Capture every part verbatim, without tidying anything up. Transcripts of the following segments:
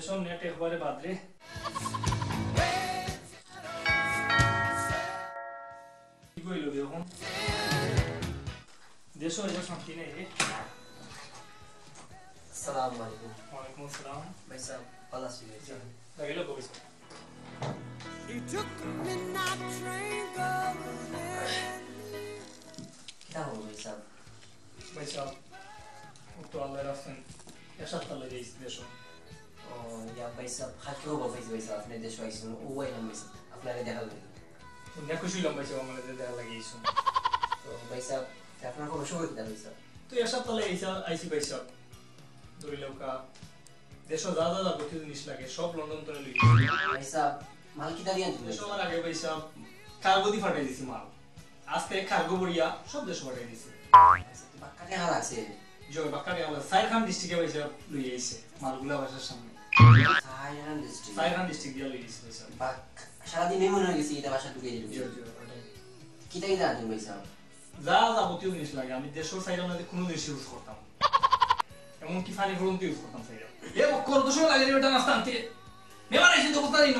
দেশর নেট একবারে বাদ রে। কি কইল রে এখন? দেশো এসে শান্তি নেই রে। আসসালামু আলাইকুম। ওয়ালাইকুম আসসালাম। ভাই সাহেব, ভালা আছইন ভাই সাহেব? লাগিল কবিস। He took the midnight train going. কিতা হবো ভাই সাহেব? ভাই সাহেব, ও তো আল্লাহর রাস্তায় এক সপ্তাহ লাগে এই দেশো। ও, ইয়া ভাই সাহেব, খালি খবর পাইছি ভাই সাহেব, আপনি দেশো আইছেন, ও আইলাম ভাই সাহেব, আপনারে দেখার লাগি। অনেক খুশি হইলাম ভাই সাহেব, আমার দেখা লাগি আইছেন। তো ভাই সাহেব, আপনার খবর সবর কিতা ভাই সাহেব? তো এক সপ্তাহ লাগে আইসা-, আইছি ভাই সাহেব। ধরি লউক্কা, দেশো যা যা যাবতীয় জিনিস লাগে, সব লন্ডন তনে লই। ভাই সাহেব, মাল কিতা দিয়া আনছেন ভাই দেশো সাহেব? আমার আগে ভাই সাহেব, কার্গো দি ফাটাই দিছি মাল। আস্তে কার্গো বরিয়া সব দেশো ফাটাই দিছি। আচ্ছা, তো বাক্কা টেকা লাগছে? জি, বাক্কা টেকা লাগছে। চাইরখান ডিস্ট্রিক্টে ভাই সাহেব লই আইছে, মালগুলা বাসার সামনে। চাইরখান ডিস্ট্রিক্ট? চাইরখান ডিস্ট্রিক্ট দিয়া লই আইছে ভাই সাহেব। বাক, সারাদিন এই মনে হয়ে গেছে এটা বাসা ঢুকে দিল। জি, জি, ওটাই। কিতা কিতা আনছেন ভাই সাহেব? যা যাবতীয় জিনিস লাগে, আমি দেশো চাইলাম না যে কোনো জিনিস ইউজ করতাম, এমনকি পানি পর্যন্ত ইউজ করতাম চাইলাম। এ বক্কর, অত সময় লাগে রে বেটা নাস্তা আনতে? মেহমান আইছে তো, কথা দিন।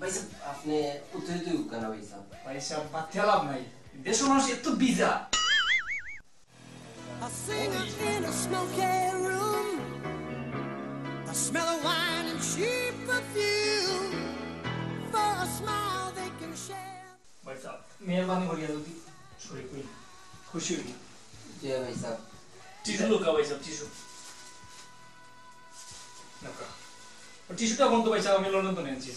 ভাই সাহেব, আপনি উত্তরে তুই উকা না ভাই সাহেব। ভাই সাহেব, বাদ দিয়া লাভ নাই, দেশর মানুষ এত বিজা। A singer in a smoky room. A smell of wine and cheap perfume. For a smile they can share. ভাই সাহেব, মেহরবানি করিয়া যদি শরীফ হই, খুশি হই। জি ভাই সাহেব। টিস্যু লউক্কা ভাই সাহেব, টিস্যু। লউক্কা। ও টিস্যুটা কোন তো ভাই সাহেব, আমি লন্ডন তো নিয়েছি।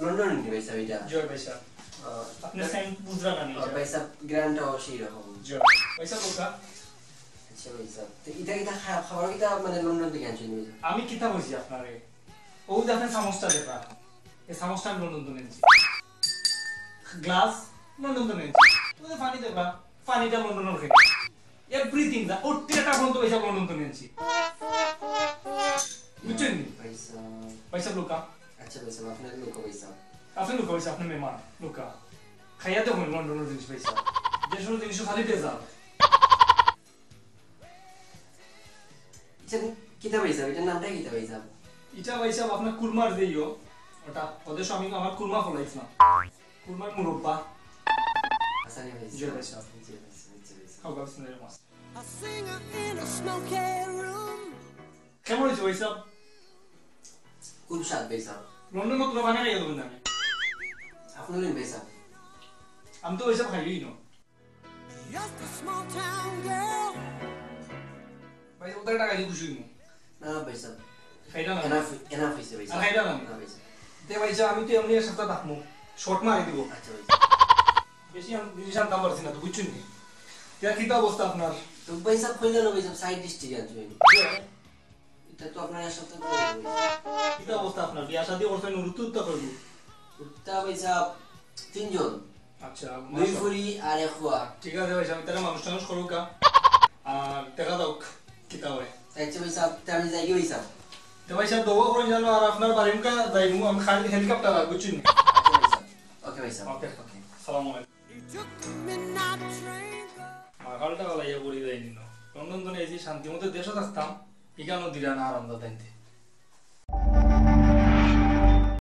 লন্ডন নি ভাই সাহেব এটা? জি ভাই সাহেব। আহ, আপনি সেন্ট বুঝরা না নি? আহ, ভাই সাহেব, গ্রান্টটাও সেই রকম। জি। ভাই সাহেব, লউক্কা। আচ্ছা ভাই সাহেব, তো এটা, এটা খা-, খাবার কিতা মানে লন্ডন থেকে আনছেন ভাই সাহেব? আমি কিতা কইছি আপনারে? ও যে আপনি চামচটা দেখরা, এই চামচটা আমি লন্ডন তো নিয়েছি। গ্লাস লন্ডন তো নিয়েছি। ও যে পানি দেখরা, পানিটা লন্ডনের খেয়ে। এভরিথিং, যা, ও টেটা ফোন তো ভাই সাহেব লন্ডন তো নিয়েছি। বুঝছেন নি? ভাই সাহেব। ভাই সাহেব, লউক্কা। আচ্ছা ভাই সাহেব, আপনার লউক্কা ভাই সাহেব। আপনি লউক্কা ভাই সাহেব, আপনি মেহমান, লউক্কা। খাইয়া তো হইল লন্ডনের জিনিস ভাই সাহেব। দেশর জিনিসও খালি ভেজাল। আচ্ছা, কিতা ভাই সাহেব? এটার নামটা কিতা ভাই সাহেব? এটা ভাই সাহেব আপনার কুরমার যে ইয়ো, ওটা ওদের স্বামী আমার কুরমা ফলাইছিলাম। কুরমার মুরব্বা। আচ্ছা, ভাই জি সাহেব। ভাই সাহেব, জি ভাই সাহেব, জি ভাই সাহেব। খাও, খাও, বিসমিল্লাহির রহমানির রহিম। A singer in a smoky room. কেমন হয়েছে ভাই সাহেব? খুব স্বাদ ভাই সাহেব। লন্ডন মতো বানাই খাইয়া দেবেন না আমি। আপনি নিন ভাই সাহেব। আমি তো ভাই সাহেব খাইই না। Just a small town girl. ভাই, ওদের টাকা দিয়ে খুশি হইনি। না, না, ভাই সাহেব। খাইটা না। Enough, enough হইছে, ভাই আর সাহেব। খাইটা না। না, ভাই সাহেব। তে ভাই সাহেব, আমি তো এমনি এক সপ্তাহ থাকবো। শর্ট মারি দিব। আচ্ছা, ভাই সাহেব। বেশি আন-, জিনিস আনতাম পারছি না তো, বুঝছেন নি? তে আর কিতা অবস্থা আপনার? তো ভাই সাহেব, কইলেন না, ভাই সাহেব, সাইড ডিশ ঠিক আছে, ভাই। জি। এটা তো আপনার এক সপ্তাহ পরে হবে। কিতা অবস্থা আপনার? বিয়া শাদী করছেন, উরুত্তু উত্তা করবো। উত্তা ভাই সাহেব, তিনজন। আচ্ছা, দুই মাশাআল্লাহ। ফুরি আর এক ফুয়া। ঠিক আছে ভাই সাহেব, তাহলে মানুষ টানুষ করুক গা। আর দেখা দাও, কিতা হয়। আচ্ছা ভাই সাহেব, তে আমি যাই ভাই সাহেব। তো ভাই সাহেব, দোয়া করুন যেন আর আপনার বাড়ি মুখা যাই, আমি খালি হেলিকপ্টার আর বুঝছেন নি? আচ্ছা ভাই সাহেব। ওকে ভাই সাহেব। ওকে, ওকে। সালাম আলাইকুম। He took the midnight train. আর হালটা হালাইয়া পড়ি যায়নি না। লন্ডন তো নিয়েছি, শান্তি মতো দেশে থাকতাম, এখানেও দিলা না আরাম দাদাইতে।